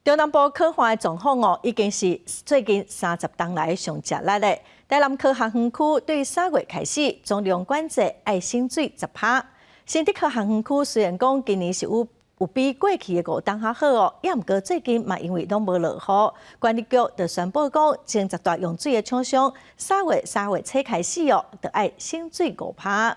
中南部可旱的狀況哦，已經是最近30冬來上食力的。台南科學園區對3月開始總量管制愛省水10%。新竹科學園區雖然講今年是有比過去的5冬較好哦，也毋過最近嘛因為攏無落雨，管理局就宣布講，前10大用水的廠商3月初開始哦，就愛省水5%。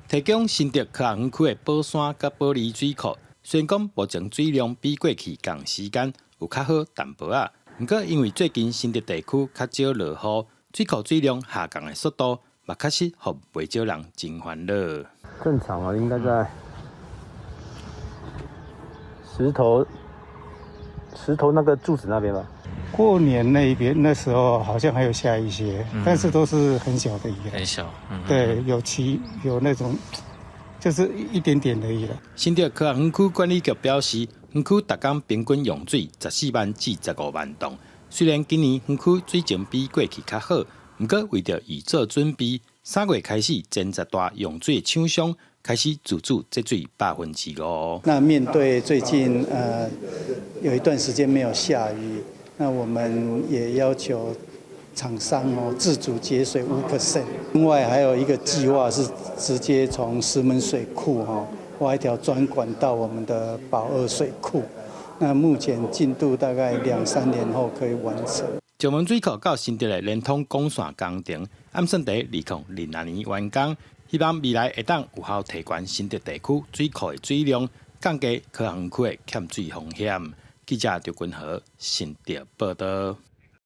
提供新竹科學園區的寶山佮保里水庫，雖然講目前水量比過去仝時間有較好淡薄仔，毋過因為最近新竹地區較少落雨，水庫水量下降的速度嘛確實予袂少人真煩惱。正常啊，應該在石頭那個柱子那邊吧。過年那邊那時候好像還有下一些，但是都是很小的雨。很小。對，有其有那種，就是一點點而已啦。新竹科學園區管理局表示，園區逐工平均用水14萬至15萬噸。雖然今年園區水情比過去較好，毋過為著預做準備，3月開始前10大用水廠商開始自主節水5%。那面對最近有一段時間沒有下雨，那我們也要求廠商哦自主節水5%。另外還有一個計劃是直接從石門水庫哈挖一條專管到我們的寶二水庫。那目前進度大概兩三年後可以完成。石門水庫到新竹的連通管線工程，按算佇2026年完工，希望未來會當有效提懸新竹地區水庫的水量，降低科學園區的欠水風險。記者劉君和新竹報道。